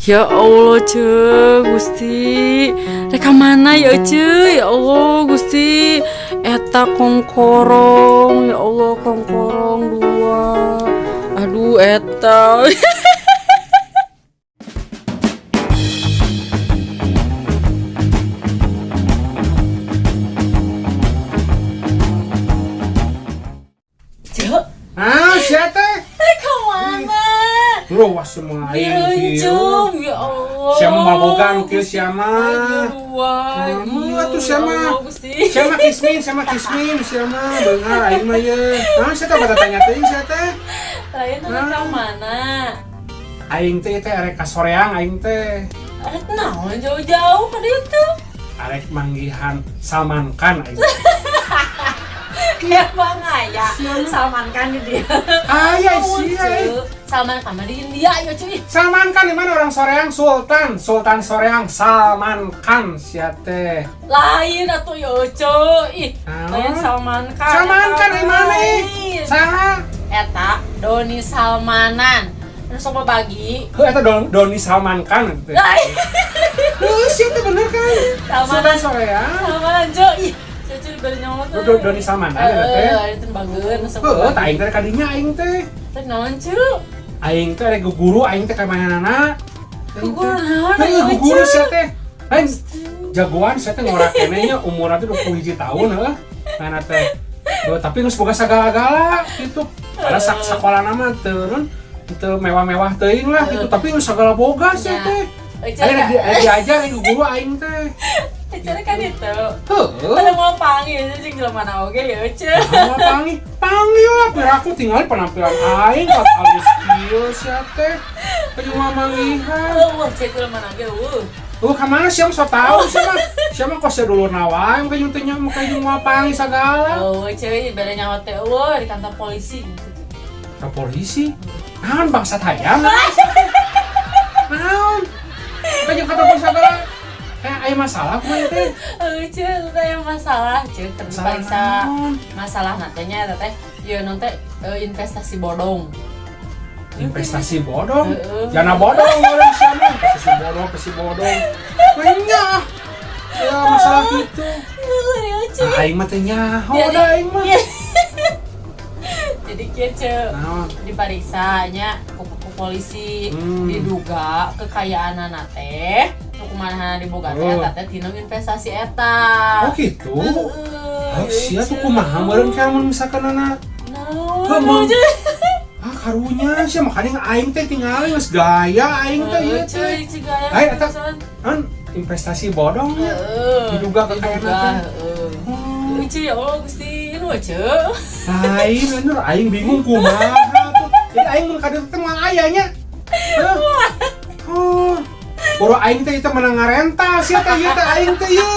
Ya Allah, Ceu, Gusti. Rek ka mana ya, Ceu? Ya Allah, Gusti. Eta kongkorong, ya Allah, kongkorong dua. Aduh, eta. Ceu, Ah, sia teh. rek ka mana? Luas semua aing kieu. Direncum, ya Allah. Sia mah boga nu kieu sia mah. Dua. Atuh sia mah. Gusti. Sia mah kismin, sia mah kismin, sia mah beunghar aing mah ye. Nah, sia teh bada tanya teuing sia teh. Lain tuh rek ka mana? Aing teh teh arek ka soreang aing teh. Arek naon jauh-jauh ka ditu? Arek manggihan Salman Khan aing. Emang aya Salman Khan di dia. Aya Oh, sia. Ceu. Salman Khan mah di India ya cuy. Salman Khan di mana orang Soreang? Sultan, Sultan Soreang, Salman Khan sia teh. Lain atuh ya cuy. Ih, Naon? lain Salman Khan. Salman Eta Khan di mah mana? lain. Saha? Eta Doni Salmanan. Terus sok bagi. Heuh eta Doni Salman Khan teh. Lain. Heuh sia teh bener kan? Salmanan. Sultan Soreang. Salmanan cuy. Ih, cuy bari nyawa tuh. Doni Salmanan eta teh. Heeh, itu bageun sok. Heuh, tah aing teh kadinya aing teh. Teh naon cuy? Aing teh arek guru aing teh ka manehna. Guguru naon, Heuh, aing guguru teh? sia teh. Lain jagoan sia teh ngora keneh nya umurna teh 21 tahun heuh. Mana teh. Heuh, tapi geus boga sagala-gala gitu. Padahal sakolana mah teu nun teu mewah-mewah teuing lah gitu, tapi geus sagala boga sia teh. Ece Aing rek diajar aing guru aing teh. Ece kan itu. Heuh. Pada mau panggil jeung jelema mana oge ya Ece. Mau panggil, panggil lah biar aku tinggal penampilan aing kat alis kieu sia teh. Kumaha manggihan. Eueuh cek jelema mana oge eueuh. Oh, ka mana sia mah so tau sia mah. Sia mah kos dulurna wae mah jeung teh nya mah jeung moal panggil sagala. Eueuh cewek beda nyawa teh eueuh di kantor polisi gitu. Ka polisi. Naon bangsat hayam? Naon? Ka jeung kata polisi sagala. Kayak aya masalah kumaha teh? Eueuh cek teh aya masalah cek keur Masalah diperiksa. naon? Masalah natenya eta teh ieu non teh investasi bodong. Investasi bodong. Heeh. Jana bodong orang sia mah. Investasi bodong, investasi bodong. Banyak. Ya masalah gitu. Eueuh ya cek. Ah, aing mah teh nyaho Jadi- da aing mah. Jadi kieu cek Naon? diperiksa nya ku polisi diduga kekayaan teh nu kumaha diboga teh Oh. eta teh tina investasi eta. Oh gitu. Heeh, Oh sia tuh kumaha meureun kayak mun misalkan anak Naon? Heuh, mun- Ah karunya sia makanya aing teh tingali geus gaya aing teh ieu teh. Ai, eta- Kan investasi bodong nya. Diduga kekayaan teh. Oh, Lucu ya Allah Gusti, nu aja. lain anjir aing bingung kumaha tuh. Jadi aing mun ka dieu teh moal aya nya. Heuh. Oh. Boro aing teh itu menang ngarental sia teh ieu teh aing teh ieu.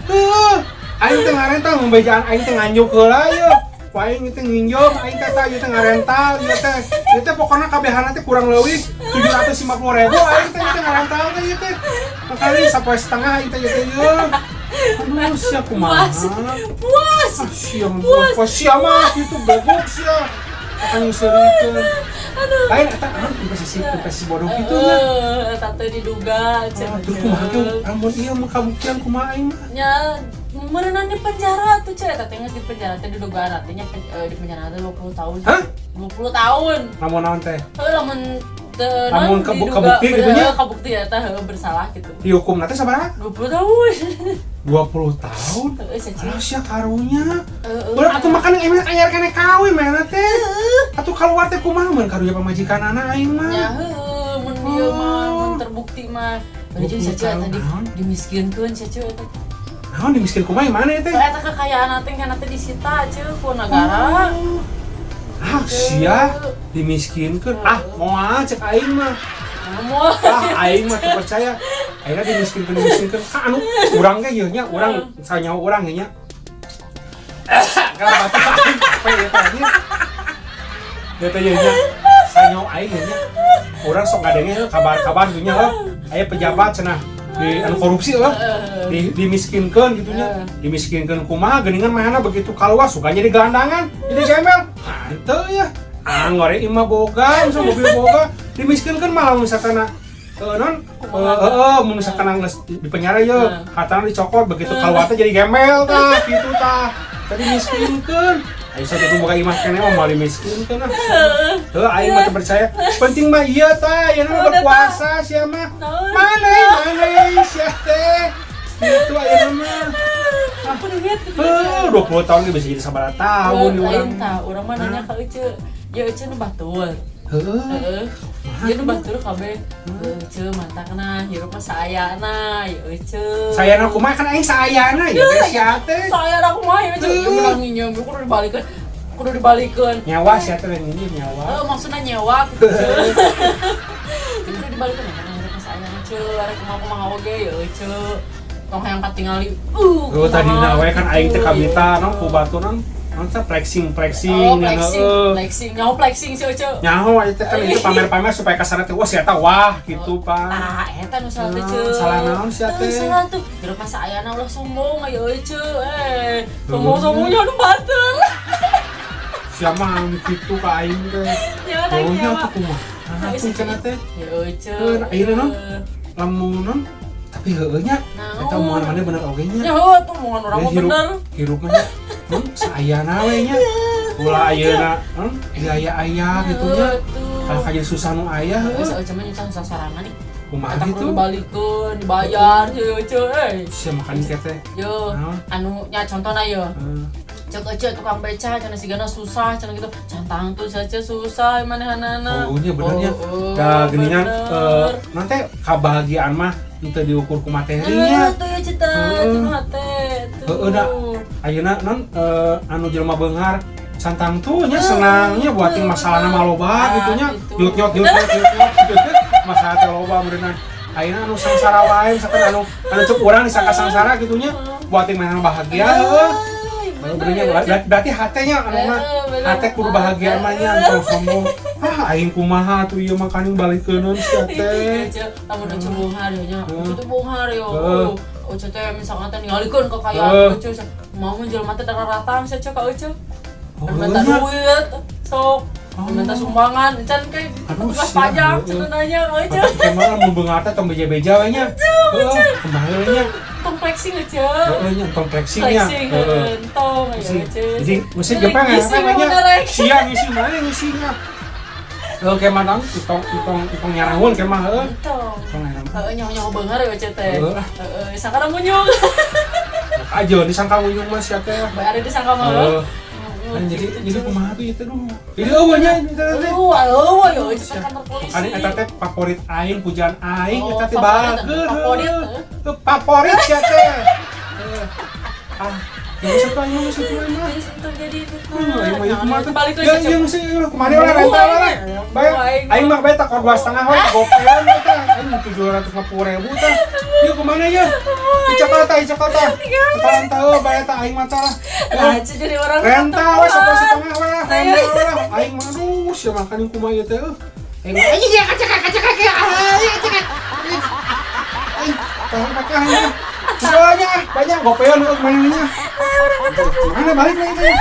Heuh. Aing teh ngarental membejaan aing teh nganjuk heula ieu. Ku aing teh nginjem aing teh tah ieu teh ngarental ieu teh. Ieu teh pokona kabehana teh kurang leuwih 750.000 aing teh ieu teh ngarental teh ieu teh. Makanya sampai setengah aing teh ieu teh ieu. Aduh sia kumaha. Puas. Puas. Ah, sia mah puas sia mah gitu bogok sia. Akan nyeurikeun. Aduh. Lain eta ah, investasi investasi bodoh gitu nya. Heeh, eta teh diduga Ah, terus kumaha tuh lamun ieu mah kabuktian kumaha aing mah. Nya meureunan di penjara tuh cek eta teh geus di penjara teh diduga artinya di penjara teh 20 tahun. Hah? 20 tahun. Lamun naon teh? Heuh lamun teu Lamun non diduga kebukti gitu nya? Kabukti eta heuh bersalah gitu. Dihukum teh sabaraha? 20 tahun. 20 tahun. Heeh, sia Alah sia karunya. Heeh. Bener atuh makan emang anyar keneh kawin mana teh. Atuh keluar teh kumaha mun karunya pamajikanana aing mah. Ya heuh mun ieu mah mun terbukti mah. Bari jeung 20 sia tahun, tadi naon? dimiskinkeun sia eta. Naon dimiskin kumaha mana teh? Eta kekayaan teh kana teh disita ceu ku negara. Oh. Ah sia dimiskinkeun. Ah moal cek aing mah. Moal. Ah aing mah teu percaya. Akhirnya dimiskinkeun dimiskinkeun. Ka anu urang ge ieu nya urang sanyawa urang ieu nya. Kenapa tuh aing capek ya teh nya. Dia teh ieu nya sanyawa aing ieu nya. Urang sok ngadenge heuh kabar-kabar gitu nya heuh. Aya pejabat cenah di anu korupsi heuh. Dimiskinkeun gitu nya. Dimiskinkeun kumaha geuningan manehna begitu kaluar suka jadi gelandangan, jadi gembel. Henteu ya. Ah ngore imah boga, misalnya mobil boga, dimiskinkeun malah misalkan Non heeh, mun misalkan geus di penjara ye, hartana dicokot, begitu keluar teh jadi gembel tah, kitu tah. Tadi miskinkeun. Ayo satu tuh boga imah keneh mah moal dimiskinkeun ah. Heuh, aing mah teu percaya. Penting mah ieu tah, ieu mah berpuasa sia mah. Naon? Mana mana sia teh. Gitu ayeuna mah. Aku duit. Heuh, 20 tahun ge bisa jadi sabaraha tahun di urang. Lain tah, urang mah nanya ka Ece. Ya Ece nu batur. Heuh. Heeh. Ya nu batur kabeh. Ece mantakna hirup mah saayana ya Ece. Sayana kumaha, kan aing saayana ya teh sia teh. Saayana kumaha ya Ece? Ya menang nginjem kudu dibalikeun. Kudu dibalikeun. Nyawa sia teh ini nyawa. Heeh, maksudnya nyewa gitu. Ce. Kudu dibalikeun ya karena hirup mah saayana Ce, arek kumaha-kumaha oge ya Ece. Tong hayang katingali. Oh, tadi Kumaha we kan aing teh gitu, kabita ya, non Ece. ku batu non non teh flexing flexing. Oh, flexing, heeh. flexing. Nyaho flexing sih, Ece. Nyaho aja teh kan itu pamer-pamer supaya kasarna teh wah sia teh wah gitu, Pak. Ah, eta nu salah teh, Ce. Salah naon sia teh? Salah tuh. Hirup mah saayana ulah sombong aya Ece. Eh, sombong-sombongnya anu batur. Sia mah anu kitu ka aing teh. Ya Oh, lagi nya ya. tuh kumaha? Ah, tuh cenah teh. Ya Ece. Heuh, ayeuna non lamun non tapi heueuh nya Naon? eta omongan mana bener oge nya. Ya heuh tuh omongan urang Ya, mah hirup bener. Hirup mah nya non saayana we nya. Ulah ayeuna non aya-aya gitu nya. Tuh. Kalau kajian susah nu aya heueuh. Geus Ece mah nyusah sasarangan nih. Kumaha Eta gitu? kudu dibalikeun, dibayar ya Ece. Eh. Sia makan teh. Yo, Naon? anu nya contohna yo. Heeh. Cek Ece tukang beca cenah sigana susah cenah gitu. Cantang tuh saja susah manehanana. Oh, nya bener nya. Oh, Da geuningan bener. Nanti kebahagiaan mah henteu diukur ku materinya. Eh, tuh ya cita, Heeh. tuh hate, tuh. Heeh da. Ayeuna non anu jelema beunghar santang tuh nya senangnya buatin masalahna mah loba Ah, gitu nya. gitu. Nyut nyot nyut nyot nyut nyot gitu nya. Masalah teh loba meureunnan. Ayeuna anu sangsara wae misalkan anu anu cek urang disangka sangsara gitu nya. Buatin manehna bahagia heuh. Bener, Bener nya, ya, berarti hatenya anu mah Heeh, bener. hate kudu bahagia mah nya entong sombong. Ah, aing kumaha tuh ieu makaning balikeunun sia teh. Iya, lamun Ucu beunghar ya nya. Ucu teh beunghar yo. Heeh. Ucu teh misalkan teh ningalikeun kekayaan Ucu. Mau jelema teh daratang sia ka Ucu. Oh, Minta nya. duit, sok. Oh. Minta sumbangan, can kayak Aduh, petugas sia, pajak heeh. cenah nanya ka Ucu. Mata kumaha mun beunghar teh tong beja-beja we nya. Heeh, kembali we nya. Tong flexing Ucu. Heeh nya, tong flexing nya. Flexing, Heeh. entong ya Ngisi. Ucu. Jadi mesti jepang ya, Ngisi namanya. bener, eh. Sia ngisi mana ngisinya. Oke, mah tong tong tong nyarangun ke mah heuh. Entong. Tong nyarangun. Heeh, nyaho-nyaho beunghar ya Ucu teh. Heeh, ah. Heeh, sangka munyung. Aja disangka munyung mah sia teh. Bayar disangka mah. Heeh. Nah, jadi kumaha tuh ieu teh duh. Jadi eueuh nya eta teh. Eueuh, eueuh, yo itu kantor polisi. Makanya eta teh favorit aing, pujaan aing Oh, eta teh favorit, bager. favorit, Heuh, favorit sia teh. Heuh. Ah, yang satu aing mah satu aing mah. Terus untuk jadi itu. Heuh, aing mah ieu kumaha tuh. Balik Ya, ieu mesti kumaha lah rental lah. Bayar. Aing mah bae takor 2,5 we gopean teh. Aing 750.000 teh. Ieu kumaha ieu? Di Jakarta, di Jakarta. Jakarta heuh bae teh aing mah tah. Nah, jadi orang Rental we 1,5 we lah, rental we lah. Aing mah aduh sia makan kumaha ieu teh eueuh. Aing mah anjing ya kacak kacak kacak. Aing kacak. Aing tahu kakak nya. Banyak banyak gopean heuh mana nya. Mana balik lagi teh.